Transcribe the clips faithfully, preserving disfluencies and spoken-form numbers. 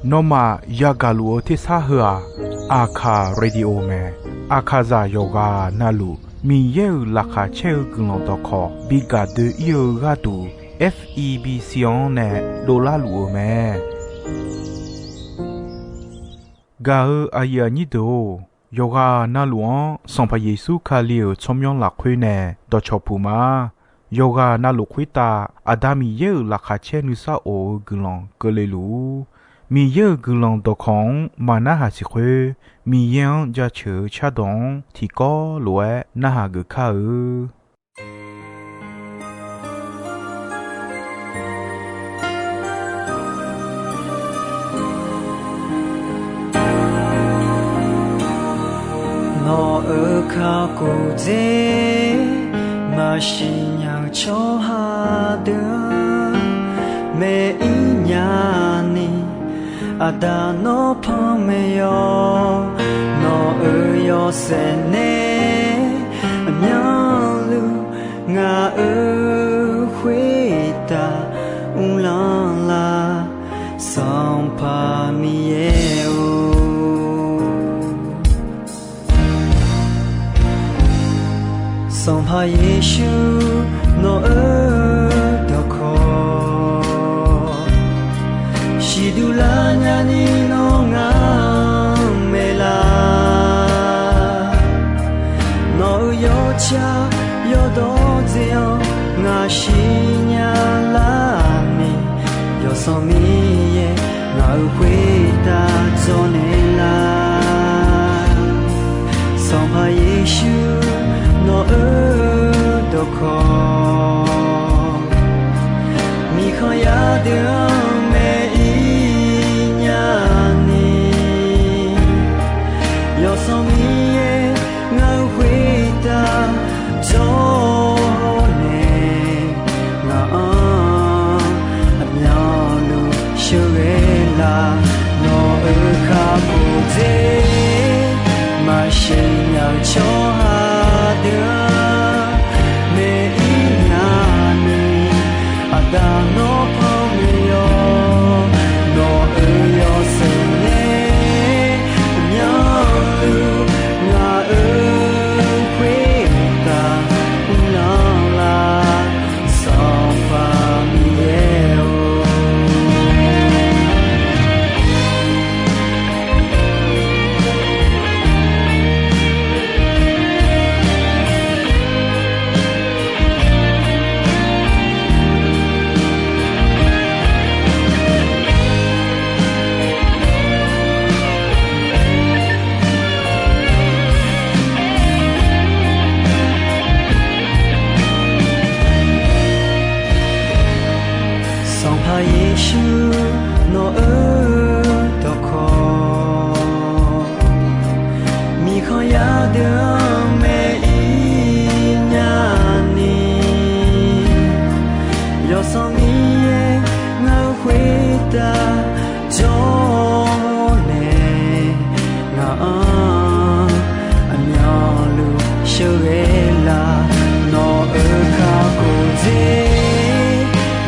Nawmaf yagaq luf-eu tersar heu-aq, Aqkaq Radio mae. Aqkaqzaq yawqghaq navluf Miqyaer-euq laqkhaq caer-eu guiqlanq dawqkawq bi gaq doe-ir-eu gharduq, F E B C-anr nae dovlar luf-eu mae. Gaq-eu aqyuif aqnyir deuq-or, yawqghaq navluf-anr Sanqpaq Yeqsur Kali-euq tsawrmyanr lafkhoer nae dawqcawq puq ma. Yawqghaq navluf khoertav Aqda Miqyaer-euq laqkhaq caer nuisar of-eu guiqlanq keuvle luf-ur. Miqyaer-euq guiqlanq dawqkawq-anr maqnarhaq siq khoer, Miqyaer-anr jaceuq-eu cardawq-anr tiqkawv lof-aer narhaq geuf kar-eu. Nawq-euq kakhof dzer maqsiq nya-eu tsawrhaq deuq-anr, maeq-ir nya ni, Aqda nawr panmaeq yawq. Nawq-euq yawshaef nae aqmyanluf ngaq-euq khoertav uvlanr lar, Sanqpaq Miqyaer-or. Sanqpaq Yeqsur nawq-euq dawqkawq siqduq lar nyani nawr ngar-anr maeqlar. Nawq-euq yawtsaq yawdawr dzae-anr ngaq siqnya lar ni, Yawsanr Miqyaer ngaq-euq khoertav dzawrnaeq lar. Sanqpaq Yeqsur nawq-euq dawqkawq, miqkhanq yar deuq-anr maeq-ir nya ni, Yawsanr Miqyaer ngaq-euq khoertav dzawrnaeq, ngaq-anr aqmyanluf sheuqghae lar. Nawq-euq kakhof dzer maqsiq nya-eu tsawrhaq deuq-anr maeq-ir nya ni, Aqda nawr panmaeq yawq. Nawq-euq yawshaef nae aqmyanluf ngaq-euq khoertav uvlanr lar, Sanqpaq Miqyaer-or. Sanqpaq Yeqsur nawq-euq dawqkawq, miqkhanq yar deuq-anr maeq-ir nya ni, Yawsanr Miqyaer ngaq-euq khoertav dzawrnaeq, ngaq-anr aqmyanluf sheuqghae lar. Nawq-euq kakhof dzer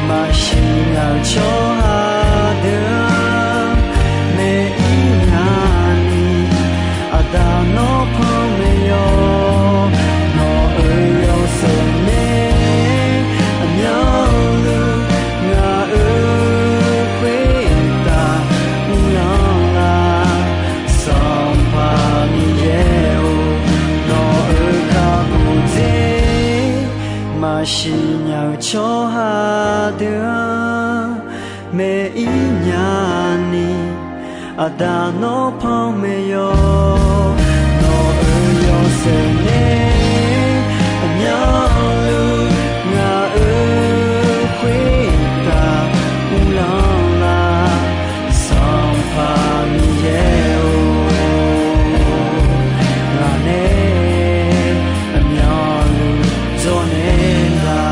maqsiq nya-eu tsawrhaq deuq-anr maeq-ir nya ni, Aqda nawr panmaeq yawq. Nawq-euq yawshaef nae aqmyanluf ngaq-euq khoertav uvlanr lar, Sanqpaq Miqyaer-or. Nawq-euq kakhof dzer maqsiq nya-eu tsawrhaq deuq-anr maeq-ir nya ni, Aqda nawr panmaeq yawq. Nawq-euq yawshaef nae aqmyanluf ngaq-euq khoertav uvlanr lar, Sanqpaq Miqyaer-or. Ngaq nae aqmyanluf dzawrnaeq lar.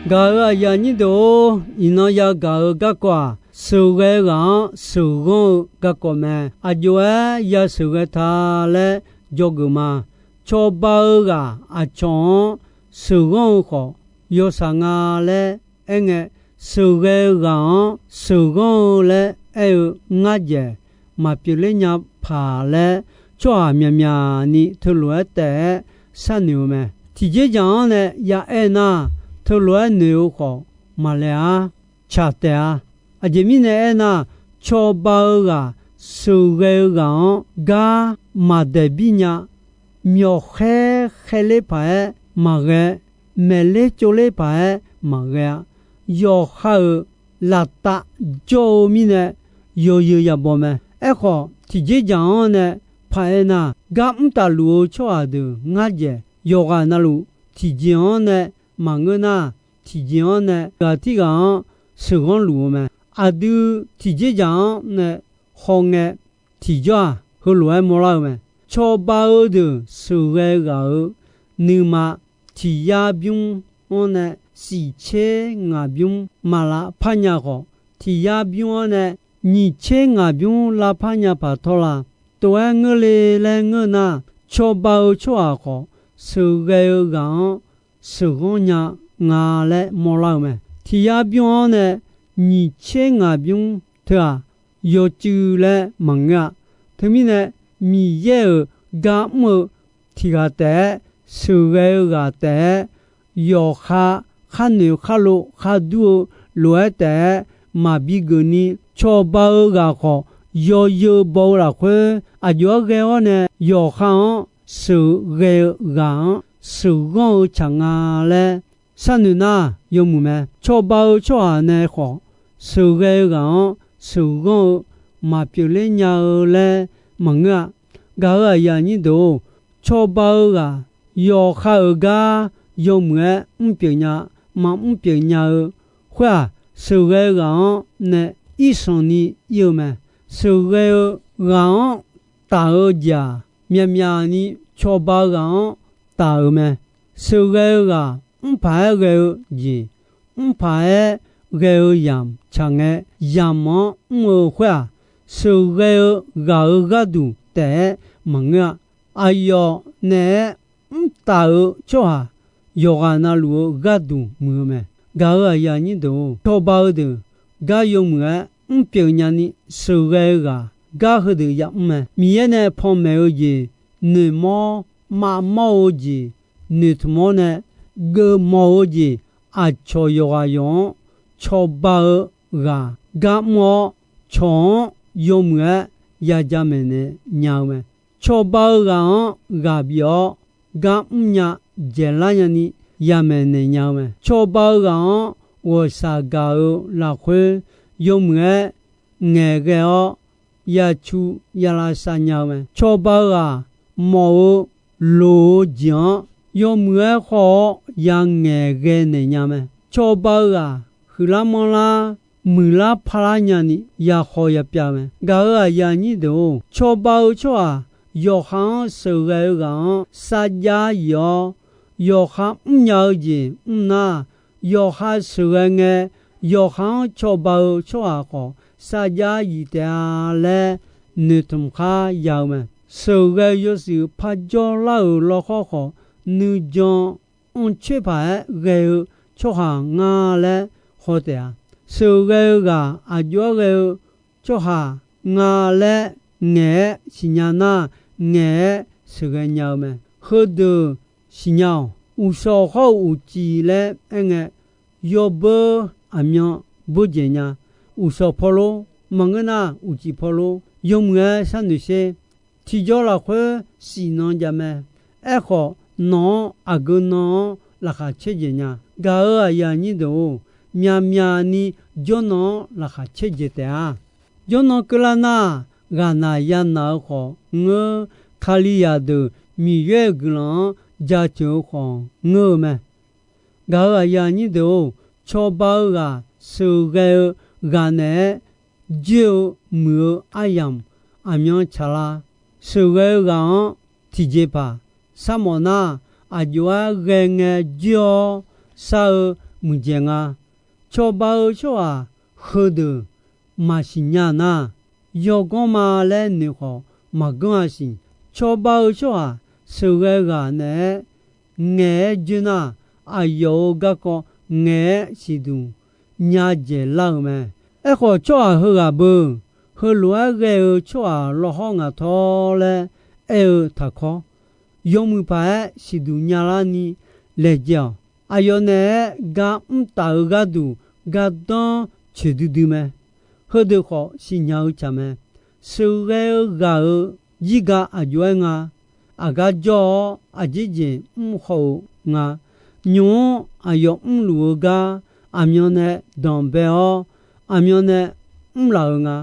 Gaq-euq aqyuif aqnyir deuq-or, iqnan yagaq-eu garkawv-aq, sheuqghae ghaq-anr sheuqghanr-eu garkawv mae. Aqjox-aer ya sheuqghae ta laer dzawgeuf ma. Cawba-eu ghaq aqcawq-anr sheuqghanr-eu khawf, yawshaq nga laer aerngae, sheuqghae-eu ghaq-anr sheuqghanr-eu laer aer-eu ngar dzaeq maqpyeuf ler nya paq laer, tsawrhaq myaqmyaq ni teulof-aer taef-aer sharnoeq-eu mae. Tiqjeqjaq-anr nae ya aer nar, teulof-aer noeq-eu khawf maqlaeq-ar, tsaq taef-a. Aqjeq mirnae aernar, cawba-eu ghaq sheuqghae-eu ghaq-anr gar maqdaeq bir nya, myawqkhaer khaerler paq-aer maqghae, maeqler tsovler paq-aer maqghae-a. Yawqha-euq laftav jawr-eu mirnae, yawzeu yabaw mae. Aerkhawf, tiqjeqjaq-anr nae paq-aer nar, gar mr tafluf-eu tsawrhaq deuq ngar dzaeq yawqghaq navluf tiqjeq-anr nae maqngeur nar, tiqjeq-anr nae ghaq tirghaq-anr sheuqghanr luf-eu mae. Aqdui tiqjeqjaq-anr nae hawngae, tiqjawr-aq, heulof-aer mawrlar-eu mae. Cawba-eu deuq sheuqghae ghaq-euq nuima tiq yar bymr-anr nae shif tser ngaq bymr maqlavpar nya khawf, tiq yar bymr-anr nae nyiq tser ngaq bymr lavpar nya paq tawr la. Tov-aer ngeur le laer ngeur nar, cawba-eu tsawrhaq khawf, sheuqghae-eu ghaq-anr sheuqghanr nya nga laer mawrlar-eu mae. Tiq yar bymr-anr nae nyiq tser ngaq bymr teu-aq, yawcuiv laer maqngeur-a. Teumirnae, Miqyaer-euq gar mr-eu tiq ghaq taef-aer, sheuqghae-eu ghaq taef-aer, yawqha khar noeq khar lo khar dur-eu lof-aer taef-aer maqbi geuf ni, cawba-eu ghaq khawf yawzeu baw-eu lafkhoer aqjox-aer ghae-awr nae, yawqha-anr sheuqghae-eu ghaq-anr sheuqghanr-eu tsaq nga laer sharnoeq nar yawmuiq mae. Cawba-eu tsawrhaq nae khawf, sheuqghae-eu ghaq-anr sheuqghanr-eu maqpyeuf ler nya-eu laer maqngeur-a. Gaq-euq aqyuif aqnyir deuq-or, cawba-eu ghaq yawqha-euq gar yawmuiq-aer mrpyeuf nya, maqmr pyeuf nya-eu khoer-aq, sheuqghae-eu ghaq-anr nae irsanq ni ir-eu mae. Sheuqghae-eu ghaq-anr taf-eu jeq-aq, myaqmyaq ni cawba-eu ghaq-anr taf-euq mae. Sheuqghae-eu ghaq mrpaq-aer ghae-eu jeq, mrpaq-aer ghae-eu yamq tsaq ngae, yamq-anr mr-eu khoer-aq, sheuqghae-eu ghaq-euq gharduq taef-aer maqngeur-a. Aqyawf naeq-aer mrtaf-eu tsawrhaq yawqghaq navluf-eu gharduq muiq-eu mae. Gaq-euq aqyuif aqnyir deuq-or, cawba-eu deuq gar yawmuiq-aer mrpyeuf nyani, sheuqghae-eu ghaq gar heudeuq yamr mae. Miqyaer nae panmaeq-eu jeq noeqmawr, mavmawr-eu jeq noeqtmq-awr nae, geufmawf-eu jeq aqcawq yawqghaq yawq-anr cawba-eu ghaq gar mr-awr, cawq-anr yawmuiq-aer ya jamaeq naeq nya-eu mae. Cawba-eu ghaq-anr ghaq bif-awr gar mrnya dzaeqlar nyani yamaeq naeq nya-eu mae. Cawba-eu ghaq-anr ghawqshaq gaq-eu lafkhoer yawmuiq-aer ngaeqghae-awr yacu yalavshav nya-eu mae. Cawba-eu ghaq mawf-eu loq-eu jeq-anr yawmuiq-aer khawr-awr yangaeq ghae naeq nya mae. Cawba-eu ghaq huiqlar manrlar, muiqlar parlar nyani yakhaw yapyav mae. Gaq-euq aqyuif aqnyir deuq-or, cawba-eu tsawrhaq yawqha-anr sheuqghae-eu ghaq-anr sarjax yif-awr, yawqha mrnya-eu jeq mr nar, yawqha sheuqghae ngae, yawqha-anr cawba-eu tsawrhaq khawf sarjax yif taef-a laer noeqtmq khar ya-eu mae. Sheuqghae-eu yawshuif parjawr lar-euq lawkhawr khawf, nuijan anrcoer paq-aer ghae-eu tsawrhaq nga laer haw taef-a. Sheuqghae-eu ghaq aqjox-aer ghae-eu tsawrhaq nga laer ngaeq-aer siqnya nar, ngaeq-aer sheuqghae nya-eu mae. Heudeuq siqnya-awq. Uqshawq hawr-eu uqcif laer aerngae, yawbeur aqmyan beur dzaeq nya. Uqshawq pawlor, maqngeur nar uqcif pawlor, yawmuiq-aer sharnoeq sher. Tiqjawr lafkhoer shif nan jav mae. Aerkhawf, nawq-anr aqgeu nan-anr laqkhaq caer dzaeq nya. Gaq-euq aqyuif aqnyir deuq-or, myaqmyaq ni jawrnan-anr laqkhaq caer dzaeq taef-a. Jawrnan keuvlar nar, ghaqnaq yanaq-eu khawf ngeur, Kalizaq deuq Miqyaer-euq guiqlanq-anr jaceuq-eu khawf ngeur-eu mae. Gaq-euq aqyuif aqnyir deuq-or, cawba-eu ghaq sheuqghae-eu ghaq naeq-aer joer-eu muiq-eu aryamq aqmyan tsaqlar. Sheuqghae-eu ghaq-anr tiqjeqpaq sharmawf nar, aqjox-aer ghae ngae joer-awr shar-eu muiqdzaeq nga. Cawba-eu tsawrhaq heudeuq maqsiq nya nar, yawganr ma laer noeq khawf maqganr-a siq. Cawba-eu tsawrhaq sheuqghae-eu ghaq naeq-aer ngaeq-aer joer nar, aqyawf-euq garkawv ngaeq-aer siqduq nya dzaeqlar-euq mae. Aerkhawf, tsawrhaq heughaq beu, heulof-aer ghae-eu tsawrhaq lawhawr ngaq tawr laer aer-eu taqkawr, yawmuiq paq-aer siqduq nyalar ni laejae-awq. Aqyawf naeq-aer gar mr taf-eu gharduq gardanr coeqdui dui mae. Heudeuq khawf siqnya-eu tsaq mae. Sheuqghae-eu ghaq-euq jirgaq aqjox-aer nga. Aqgar jawr-awr aqjeq jeq mr khawf-eu nga. Nymq-mr aqyawf mrluf-eu gar aqmyan nae danqbae-awr, aqmyan nae mrlaf-eu nga.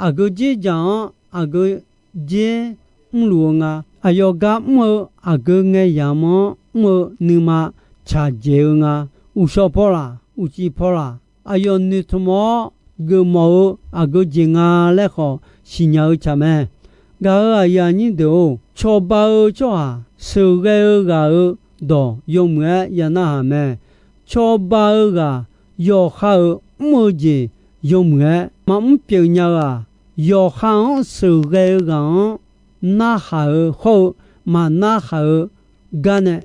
Aqgeu dzerdzaq-anr aqgeu dzer mrluf-eu nga. Aqyawf gar mr-eu aqgeu ngae yamq-anr mr-eu nuima tsaq dzaeq-eu nga. Uqshawq paw laf, uqcif paw laf, aqyawf noeqtmq-awr geufmawf-eu aqgeu jeq nga laer khawf siqnya-eu tsaq mae. Gaq-euq aqyuif aqnyir deuq-or, cawba-eu tsawrhaq sheuqghae-eu ghaq-euq dawq yawmuiq-aer ya narhaq mae. Cawba-eu ghaq yawqha-euq mr-eu jeq yawmuiq-aer maqmr pyeuf nya-eu-aq, yawqha-anr sheuqghae-eu ghaq-anr narhaq-eu hawr-eu maqnarhaq-eu gar nae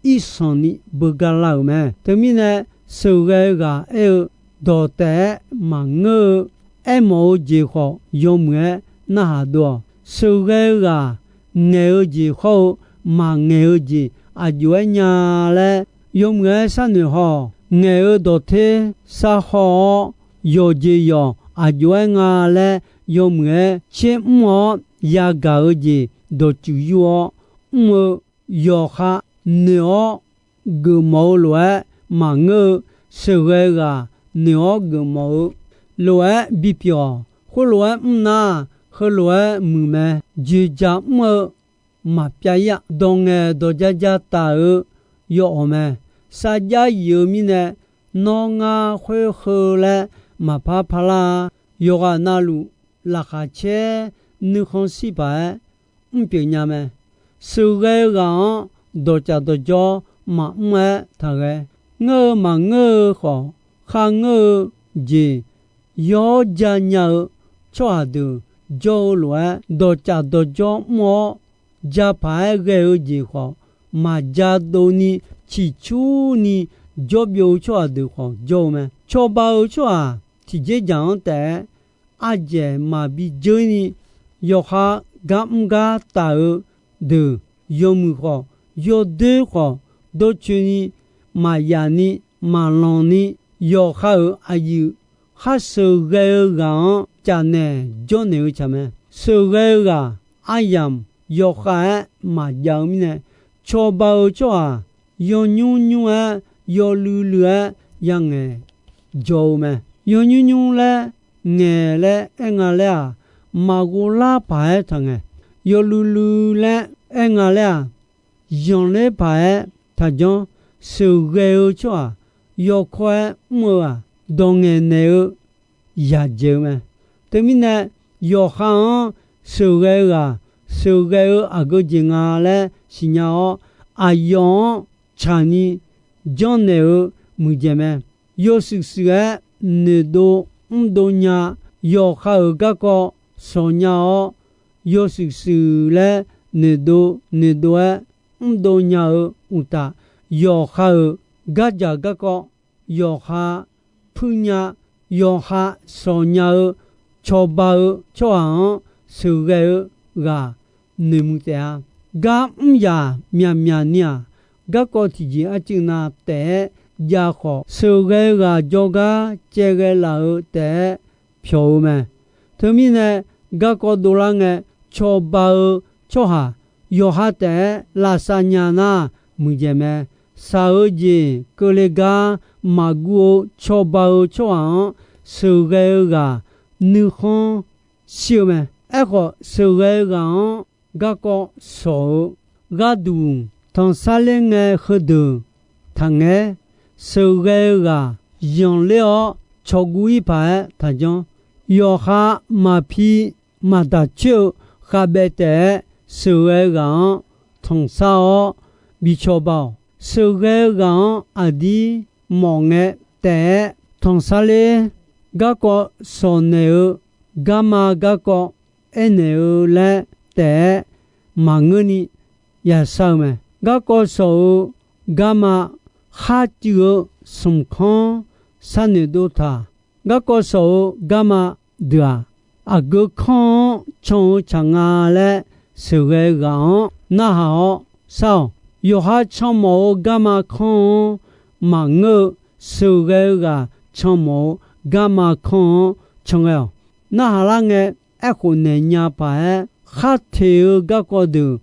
irsanq ni beugar lar-euq mae. Teumirnae, sheuqghae-eu ghaq aer-eu dawq taef-aer maqngeur-eu aermawf-eu jeq khawf yawmuiq-aer narhaq dov-awq. Sheuqghae-eu ghaq ngaeq-eu jeq hawr-eu maqngaeq-eu jeq aqjox-aer nya laer yawmuiq-aer sharnoeq haw-awq. Ngaeq-eu dawqter sharhaw-awr, yawqjeq yawq aqjox-aer nga laer yawmuiq-aer tser mr-awr yagaq-eu jeq dawqtsuif yur-awr mr-eu, yawqha noeq-awr geufmawf-eu lof-aer maqngeur-eu, sheuqghae-eu ghaq noeq-awr geufmawf-eu lof-aer bipyeuf-awq. Khoerlof-aer mr nar, heulof-aer muiq mae. Dzoeqdzaq mr-eu maqpyav-ir-a. Dawq ngaeq dawq ja ja taf-eu yawawq mae. Sarjax yif-eu mirnae, nawr ngar khoer heu laer maqpar parlar-a. Yawqghaq navluf laqkhaq caer nuikhanr shir paq-aer mr pyeuf nya mae. Sheuqghae-eu ghaq-anr dawqcaf dawqjawr maqmr-aer taqghae. Ngeur-eu maqngeur-eu khawf, kharngeur-eu jeq yawr ja nya-eu tsawrhaq deuq jawr-eu lof-aer, dawqcaf dawqjawr mr-awr ja paq-aer ghae-eu jeq khawf, maqja dovni ciqcurni jawr byov-eu tsawrhaq deuq khawf jawr-eu mae. Cawba-eu tsawrhaq tiqjeq dzaq-anr taef-aer ardzaeq maqbi dzeur ni, yawqha gar mr gar taf-eu deuq yawmuiq khawf, yawdoer khawf, dawrcoeni maqyaf ni, maqlanq ni, yawqha-euq aqyuif khar sheuqghae-eu ghaq-anr caf naeq jawrnaeq-eu tsaq mae. Sheuqghae-eu ghaq aryamq yawkhav-aer maqjav-eu mirnae, cawba-eu tsawrhaq yawnymr nymr-aer, yawluiv luiv-aer yangaeq jaw-eu mae. Yawnymr nymr laer ngaeq laer aer nga laer-aq, maqghov lar paq-aer taqngaeq. Yawluiv luiv laer aer nga laer-aq, zanqler paq-aer taqjanr. Sheuqghae-eu tsawrhaq yawkawr-aer mr-eu-aq, dawq ngaeqnaeq-eu yadzaeq-eu mae. Teumirnae, yawqha-anr sheuqghae-eu ghaq, sheuqghae-eu aqgeu jeq nga laer siqnya-awr, aqyawf-anr tsaqni janrnaeq-eu muiqdzaeq mae. Yawshuif shuif-aer noeqdov mrdov nya, yawqha-euq garkawv shawq nya-awr, yawshuif shuif laer noeqdov noeqdov-aer mrdov nya-eu uqtaf, yawqha-euq gardzaq garkawv yawqha puirnya, yawqha shawq nya-eu cawba-eu tsawrhaq-anr sheuqghae-eu ghaq noeqmuiq taef-a. Gar mr yaq myaqmyaq ni-aq, garkawv tiqjeq arcuiv nav taef-aer jav khawf, sheuqghae-eu ghaq jawrgar caevghae laf-eu taef-aer pyawq-eu mae. Teumirnae, garkawv dovlar ngae cawba-eu tsawrhaq yawqha taef-aer lavsav nya nar muiqdzaeq mae. Shaq-eu jeq keuvle gar maqguv-eu cawba-eu tsawrhaq-anr sheuqghae-eu ghaq nuikhanr shir-eu mae. Aerkhawf, sheuqghae-eu ghaq-anr garkawv shawq-eu gharduq tanqsar ler ngae heudeuq taqngaeq-aer, sheuqghae-eu ghaq zanqler-awr cawguv-ir paq-aer taqjanr. Yawqha maqpi maqdaq coer-eu khavbaev taef-aer sheuqghae-eu ghaq-anr tanqsar-awr bi cawba-awq. Sheuqghae-eu ghaq-anr aqdir mawf ngae taef-aer tanqsar ler, garkawv shawq naeq-eu, garma garkawv aernaeq-eu laer taef-aer maqngeurni yashar-eu mae. Garkawv sawq-eu garma kharcuiv-eu smq kanr sharnoeq dov taq. Garkawv sawq-eu garma deuq-aq, aqgeu kanr-anr can-eu tsaq nga laer sheuqghae-eu ghaq-anr narhaq-awr shar-awq. Yawqha canmawf-eu garma kanr-anr maqngeur-eu, sheuqghae-eu ghaq canmawf-eu garma kanr-anr can ghae-awq. Narhaq lar ngae, aerkhof naeq nya paq-aer kharteq-eu garkawv deuq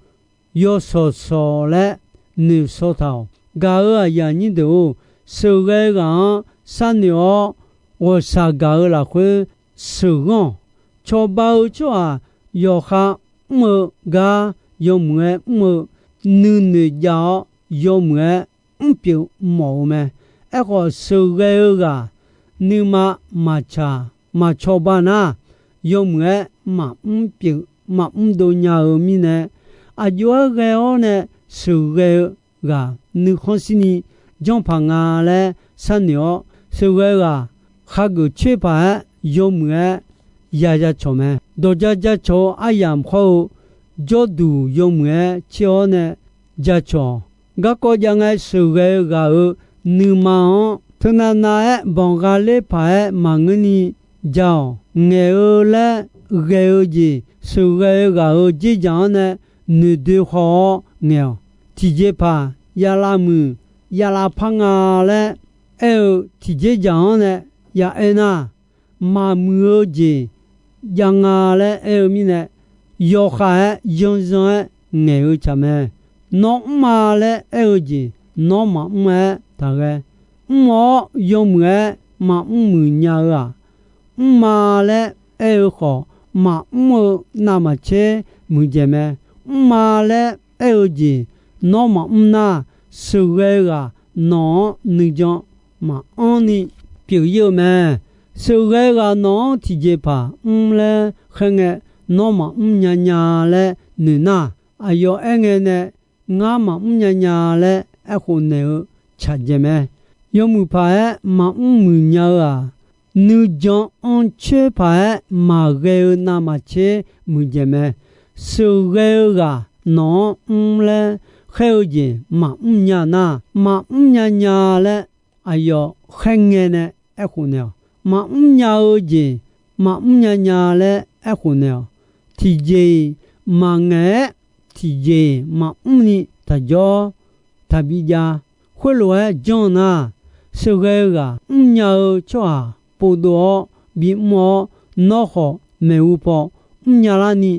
yawshawq shawq laer noeqshaw taq-awq. Gaq-euq aqyuif aqnyir deuq-or, sheuqghae-eu ghaq-anr sharnoeq-awr ghawqshaq gaq-eu lafkhoer sheuqghanr-awq. Cawba-eu tsawrhaq yawqha mr-eu gar yawmuiq-aer mr-eu, nuinoeq jav-awr yawmuiq-aer mrpyeuf mawf-eu mae. Aerkhawf, sheuqghae-eu ghaq nuima maqtsaq maqcawba nar, yawmuiq-aer maqmr pyeuf maqmr dov nya-eu mirnae, aqjox-aer ghae-awr nae sheuqghae-eu ghaq nuikhanr shirni janr paq nga laer sharnoeq-awr, sheuqghae-eu ghaq khageuf coer paq-aer yawmuiq-aer ya jacawq mae. Dawqja jacawq-eu aryamq khawr-eu jawrduq yawmuiq-aer coer-awr nae jacawq-awq. Garkawv jav ngae sheuqghae-eu ghaq-euq nuima-anr teunav nav-aer banqgha ler paq-aer maqngeurni ja-awq. Ngaeq-eu laer ghae-eu jeq sheuqghae-eu ghaq-euq dzerdzaq-anr nae noeqdoe haw-awr ngaeq-awq. Tiqjeqpaq yavlav muiq yavlav par nga laer aer-eu tiqdzerdzaq-anr nae ya aer nar, maqmuiq-eu jeq jav nga laer aer-eu mirnae, yawkhav-aer yanzan-aer ngaeq-eu tsaq mae. Nawr mr ma laer aer-eu jeq nawr maqmr-aer taqghae. Mr-awr yawmuiq-aer maqmr muiq nya-eu-aq, mr ma laer aer-eu khawf, maqmr-eu navmaqtser muiqdzaeq mae. Mr ma laer aer-eu jeq nawr maqmr nar, sheuqghae-eu ghaq nawq-anr nuijan maqanr ni pyeuf ir-eu mae. Sheuqghae-eu ghaq nawq-anr tiqjeqpaq mr laer khaer ngae, nawr maqmr nya nya laer noeq nar, aqyawf aer ngae nae ngar maqmr nya nya laer aerkhof naeq-eu tsaq dzaeq mae. Yawmuiq paq-aer maqmr muiq nya-eu-aq, nuijan anrcoer paq-aer maqghae-eu navmaqtser muiqdzaeq mae. Sheuqghae-eu ghaq nawq-anr mr laer khaer-eu jeq maqmr nya nar, maqmr nya nya laer aqyawf khaer ngae nae aerkhof naeq-awq. Maqmr nya-eu jeq maqmr nya nya laer aerkhof naeq-awq. Tiqjeq-iq maqngaeq-aer, tiqjeq-iq maqmr ni taqjawr taqbi jav. Khoerlof-aer janr nar, sheuqghae-eu ghaq mrnya-eu tsawrhaq povdov-awr bimr-awr, nawr khawf maeqhu paw mrnya larni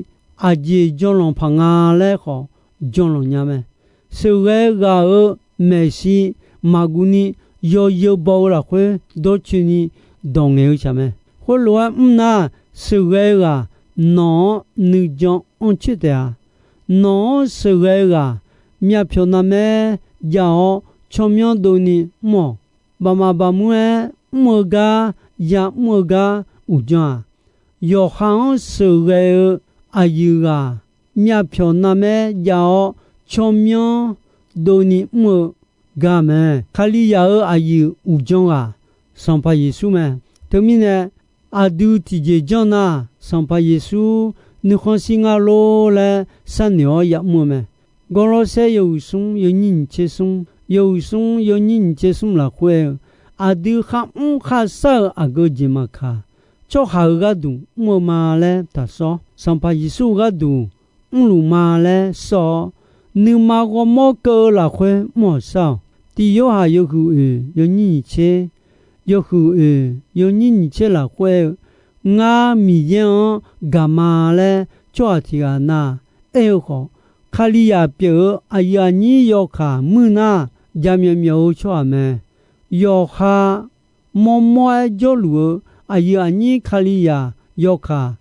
aqjeq janlanq paq nga laer khawf janlanq nya mae. Sheuqghae ghaq-euq maeqshi maqguv ni yawzeu baw-eu lafkhoer dawrcoeni dawq ngaeq-eu tsaq mae. Khoerlof-aer mr nar, sheuqghae ghaq nawq-anr nuijan anrcoer taef-a. Nawq-anr sheuqghae ghaq myavpyawq navmaer jav-awr tsawrmyanr dovni mr-awq. Baqmaf baqmur-aer mr-eu gar, ya'mr-eu gar uqdzan-aq, yawqha-anr sheuqghae-eu aqyuif ghaq myavpyawq navmaer jav-awr tsawrmyanr dovni mr-eu gar mae. Kalizaq-euq aqyuif uqdzan ghaq Sanqpaq Yeqsur mae. Teumirnae, aqdui tiqjeq janr nar, Sanqpaq Yeqsur nuikhanr shir ngar lor laer sharnoeq-awr ya'mr-eu mae. Gawrlawrsaer yawhuiq smr yawnyir nyiq tser smr, yawhuiq smr yawnyir nyiq tser smr lafkhoer-eu, aqdui kharmr kharshar-euq aqgeu jeq maqkaq, tsawrhaq-euq gharduq mr-eu ma laer taqsawr. Sanqpaq Yeqsur-euq gharduq mrluf ma laer sawr-awr, nuima ghawrmawr keuv-eu lafkhoer mr-awq shar-awq. Tiq Yorhaq yawhuiq oeq yawnyir nyiq tser, yawhuiq oeq yawnyir nyiq tser lafkhoer-eu, ngar Miqyaer-anr gaq ma laer tsawrhaq tiq ghaq na aer-eu khawf, Kalizaq pyeuf-eu aqyuif aqnyir yawkaq muir nar, jaqmyawf myawf-eu tsawrhaq mae. Yawqha mawrmawr-aer jawrluf-eu aqyuif aqnyir Kalizaq yawkaq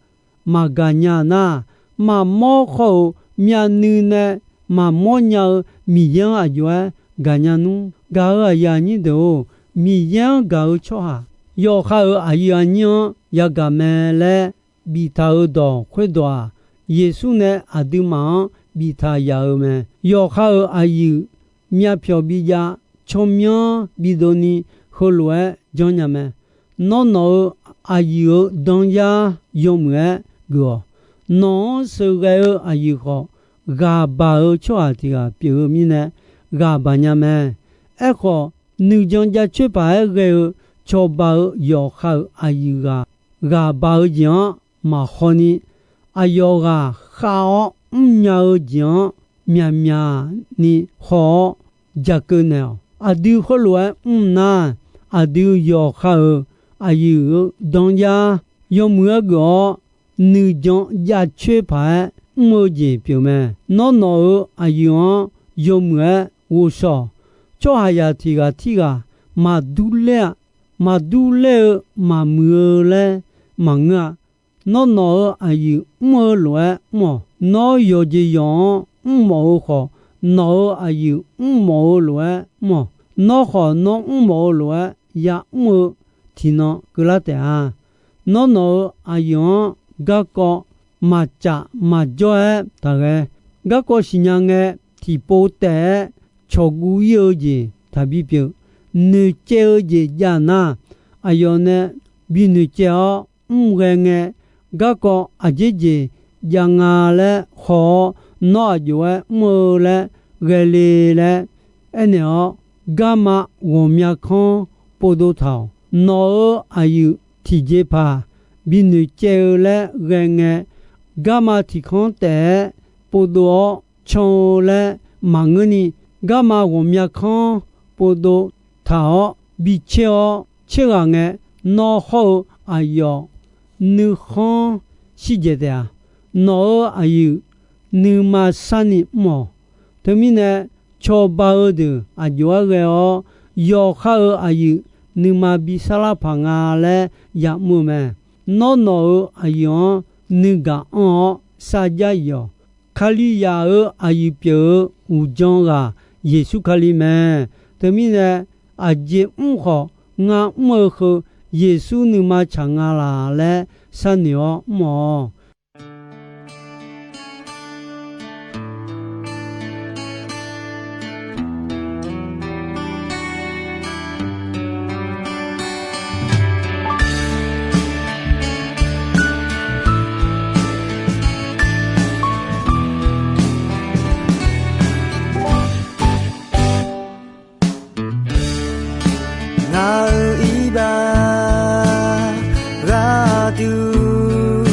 maqgaq nya nar, maqmawr khawr-euq myavnuiv nae maqmawr nya-eu Miqyaer-anr aqjox-aer gaqnya nmr. Gaq-euq aqyuif aqnyir deuq-or, Miqyaer-anr gaq-eu tsawrhaq yawqha-euq aqyuif aqnyir-anr yagaq mae laer biftaq-euq dawq khoerdawq-aq, Yeqsur nae aqduimaf-anr biftaq yaf-eu mae. Yawqha-euq aqyuif myavpyawq bijav, tsawrmyanr bidov ni heulof-aer janrnya mae. Nawr nawq-euq aqyuif-euq danyar yawmuiq-aer geuf-awq. Nawq-anr sheuqghae-eu aqyuif khawf, ghaq baq-eu tsawrhaq tiq ghaq pyeuf-eu mirnae, ghaq baq nya mae. Aerkhawf, nuijan jav coer paq-aer ghae-eu cawba-euq yawqha-euq aqyuif ghaq, ghaq baq-eu jeq-anr maqhaw ni, aqyawf ghaq khav-awr mrnya-eu jeq-anr myaqmyaq ni haw-awr jakeuv naeq-awq. Aqdui khoerlof-aer mr nar, aqdui yawqha-euq aqyuif-eu danjar yawmuiq-aer geuf-awr, nuijan jav coer paq-aer mr-eu jeq pyeuf mae. Nawr nawq-euq aqyuif-anr yawmuiq-aer ghovshaw-awq. Tsawrhaqzaq tiq ghaq tirghaq maqdur ler-a. Maqdur ler-eu maqmuiq-eu laer maqngeur-a. Nawr nawq-euq aqyuif mr-eu lof-aer mr-awq. Nawr yawqjeq yawq-anr mrmawf-eu khawf, nawq-euq aqyuif mrmawf-eu lof-aer mr-awq. Nawr khawf, nawr mrmawf-eu lof-aer ya'mr-eu tiqnan keuvlar taef-a. Nawr nawq-euq aqyuif-anr garkawv maqcaf maqjawr-aer taqghae. Garkawv siqnya ngae, tiqpov taef-aer cawqguv ir-eu jeq taqbi pyeuf. Noeqcaev-eu jeq jav nar, aqyawf nae bi noeqcaev-awr mr ghae ngae, garkawv aqjeq jeq jav nga laer haw-awr, nawr aq jov-aer mr-eu laer ghae le laer aernaeq-awr, garma ghawqmya kanr povdov taq-awq. Nawq-euq aqyuif tiqjeqpaq bi noeqcaev-eu laer ghae ngae, garma tiq kanr taef-aer povdov-awr can-eu laer maqngeurni, garma ghawqmya kanr povdov taq-awr bi caer-awr caer ghaq ngae, nawr hawr-eu aqyawf nuikhanr shir dzaeq taef-a. Nawq-euq aqyuif nuima sharni mr-awq. Teumirnae, cawba-eu deuq aq jov-aer ghae-awr, yawqha-euq aqyuif nuima bi sarlar paq nga laer ya'mr-eu mae. Nawr nawq-euq aqyuif-anr nuigaq anr-awr sarjax ir-awq. Kalizaq-euq aqyuif pyeuf-eu uqdzan ghaq Yeqsur Kali mae. Teumirnae, aqjeq mr khawf, ngar mr-eu heu Yeqsur nuima tsaq nga laq laer sharnoeq-awr mr-awq. Ngaq-euq iqbax gharduq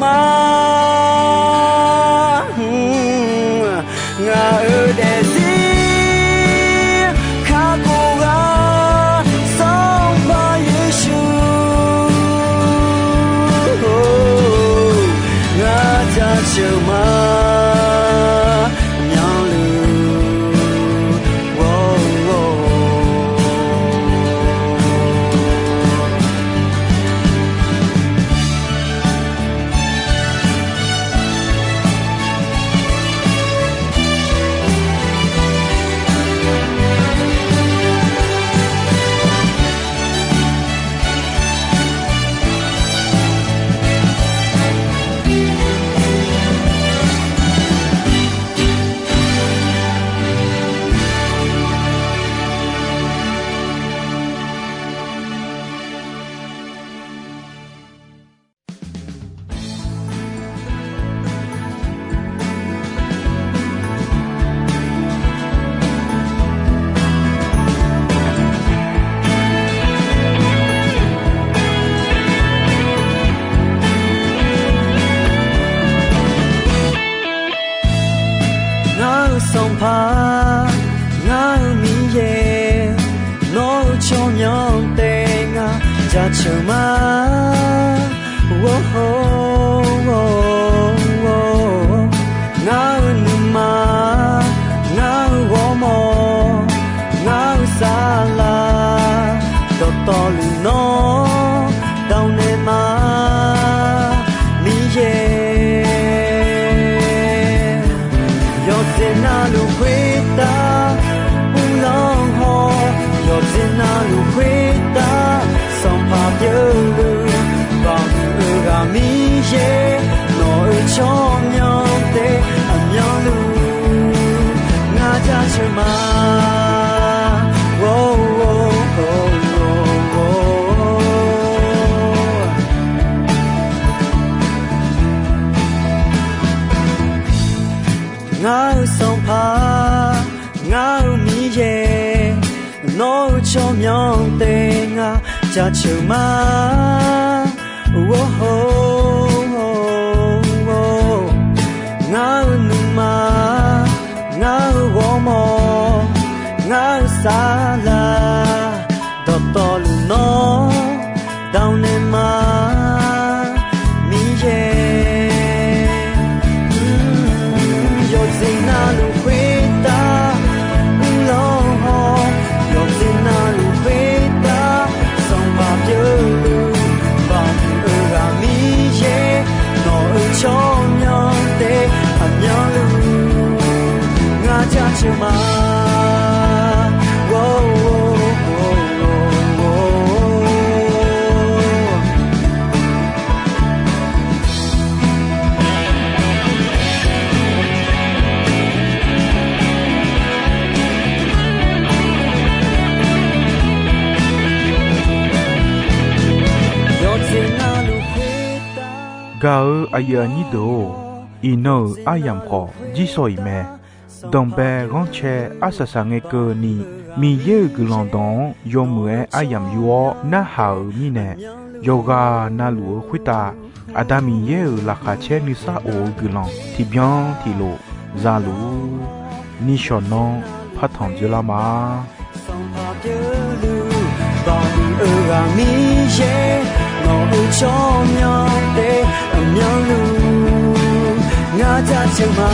ma. Ngaq-euq daefzir kakhof ghaq Sanqpaq Yeqsur, ngar jaceuq ma, myanluf ghawrghaw. Ngar-euq Sanqpaq, ngar-euq Miqyaer, nawr-eu tsawrmyanr taef ngar jaceuq ma. Ngar-euq nuima, ngar-euq ghawrmawr, ngar-euq saflar, dawqtawvluf nawr dawq naeq ma, Miqyaer. Yawqjeq navluf khoertav uvlanr haw, yawqjeq navluf khoertav Sanqpaq pyeuvluf, baqhuiq-eu ghaq Miqyaer, nawq-euq tsawrmyanr taef aqmyanluf ngar jaceuq ma. Ngar-euq Sanqpaq, ngar-euq Miqyaer, nawr-eu tsawrmyanr taef ngar jaceuq ma. Ngar-euq nuima, ngar-euq ghawrmawr, ngar-euq saflar, dawqtawvluf nawr dawq naeq ma, Miqyaer. Yawqjeq navluf khoertav uvlanr haw, yawqjeq navluf khoertav Sanqpaq pyeuvluf, baqhuiq-eu ghaq Miqyaer, nawq-euq tsawrmyanr taef aqmyanluf ngar jaceuq ma. Gaq-eu aqyuif aqnyir deuq-or, iqnan-euq aryamq khawf jirsawq iq mae. Danqbae ghanrcae arsaq saq ngae keuvni, Miqyaer-euq guiqlanq dawq-anr yawmuiq-aer aryamq yur-awr narhaq-euq mirnae, yawqghaq navluf-eu khoertav Aqda Miqyaer-euq laqkhaq caer nuisar of-eu guiqlanq tiqbyan tiqlof za luf-ur. Nishawq nanr partanq dzoerlar ma. Sanqpaq pyeufluf, baqhuiq-eu ghaq Miqyaer, nawq-euq tsawrmyanr taef aqmyanluf ngar jaceuq ma.